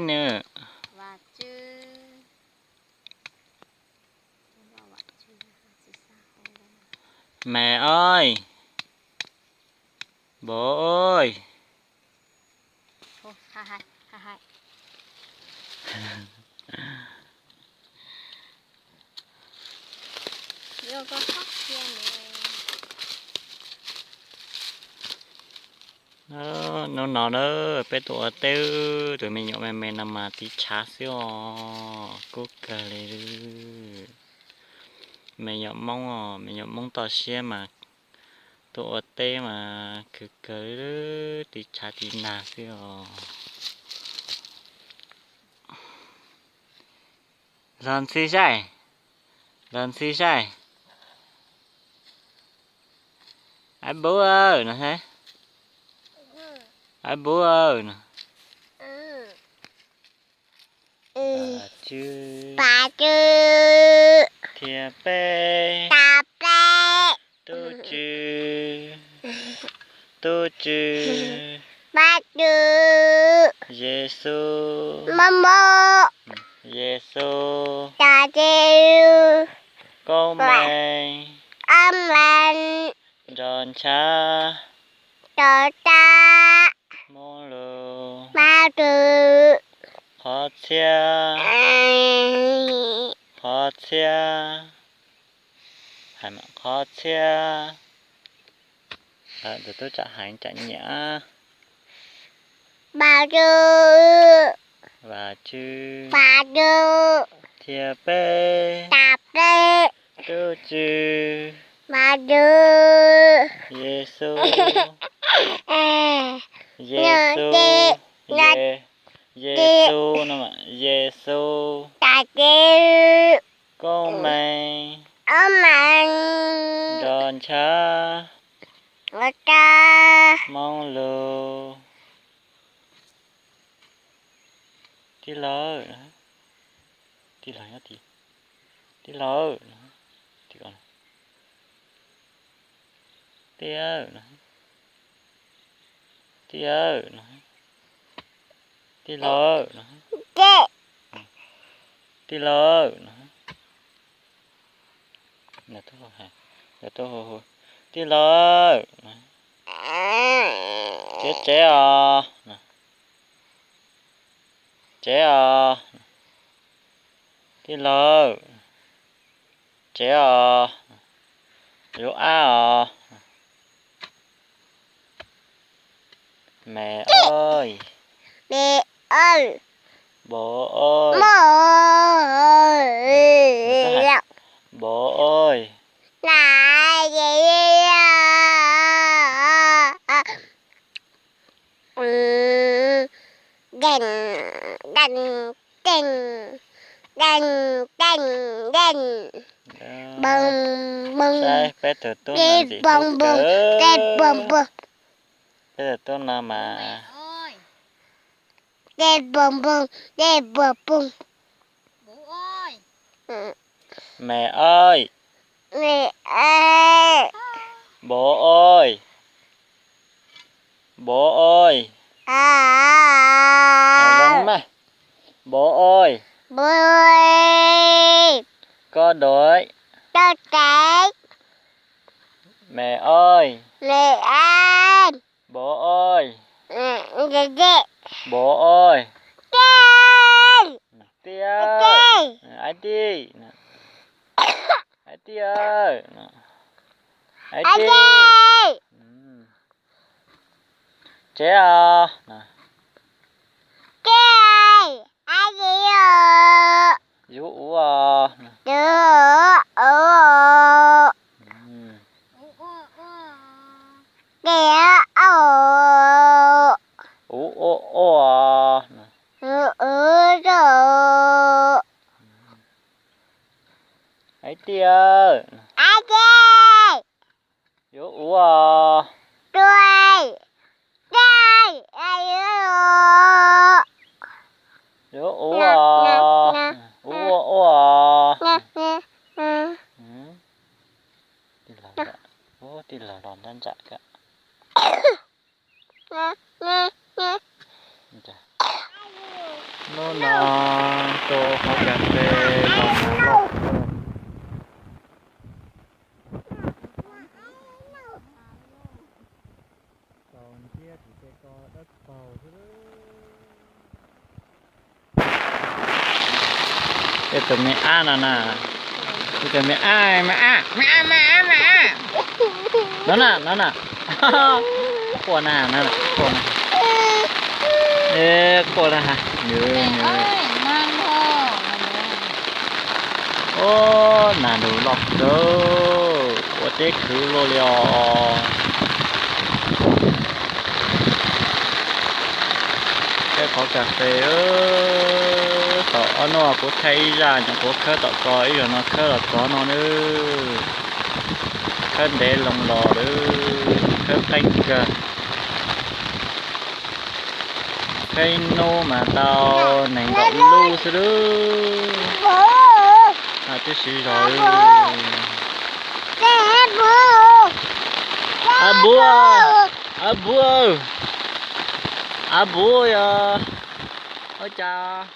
Nws. Mẹ ơi, bố ơi. Hnub no na, peb tuaj ua teb, tus me nyuam me me no mas tiv tshav xwb os, kub kawg li. Me nyuam Hmoob os, me nyuam Hmoob toj siab mas tuaj ua teb mas khwv kawg, tiv tshav tiv nag xwb os. Los ntxhi saib, los ntxhi saib. Ab bub aw no saib. Ab bub aw no. Vajtswv, Vajtswv, thiab peb, thiab peb, tub tswv, tub tswv, Vajtswv, Yexus, Mos Mos, Yexus, Vajtswv, koob meej, koob meej, nrog ntshav, nrog ntshav, Hmoob lus, Hmoob lus, qhov txhia, qhov txhia, qhov txhia. Tus tub tsam hais tsam nyiam. Vajtswv, Vajtswv, Vajtswv, thiab peb, thiab peb, tub tswv, Vajtswv, Yexus, Yexus, Yexus no, Yexus, Vajtswv, koob meej, koob meej, nrog ntshav, nrog ntshav, Hmoob lus. Tij laug, tij laug, tij laug, tij, tij, tij laug, tij laug, tij laug. Tij laug, tsev tsev os, tsev os, tij laug, tsev os, yus ab os. Mẹ ơi. Mẹ ơi. Bố ơi. Bố ơi. Bố ơi. Đành, đành, đành, đành, đành, đành. Bông, bông. Saib peb tus tub no ntxim hlub kawg. Peb tus tub no mas. Dej bom bom, dej bom bom. Mẹ ơi. Mẹ ơi. Bố ơi. Bố ơi. À. Hais zoo mas. Bố ơi. Bố ơi. Có đói. Có đói. Mẹ ơi. Mẹ ơi. Bố ơi. Dê, dê. Bố ơi. Dê. Tij. Tij. Ais tij. Ais tij ơi. Ais tij. Tsev os. Tsev. Ais tij os. Yus ub os. Yus ub os. Tsev os. Ub ua ua. Ub ua ua. Ais tij. Ais tij. Yus ub os. Tij. Tij. Yus ub os. Ub ua ua. Tij laug los ntab ntsam kawg. Hnub no tuaj hauv kas fes los mas loj kawg. Tau nciab tim tej ko dawb paug xwb. Tej tus me ab no na, tus me ab, me ab, me ab, me ab, me ab. No na, no na. Quaj na, no na, quaj na. Quaj na. Ub, nas lug loj kawg, ua teb khwv luaj li os. Khawb qhov kas fes, tom ob hnub kuv thaij ib zaj, nyuam qhuav khawb tom ko, ib zaug no khawb los txog no nawb. Khawb ntev loo los lawm, khawb qeeb kawg. Khawb ib hnub mas tau nees nkaum lub xwb lub. Twb siv zog. Ab npua, ab npua, ab npua yog ua cas?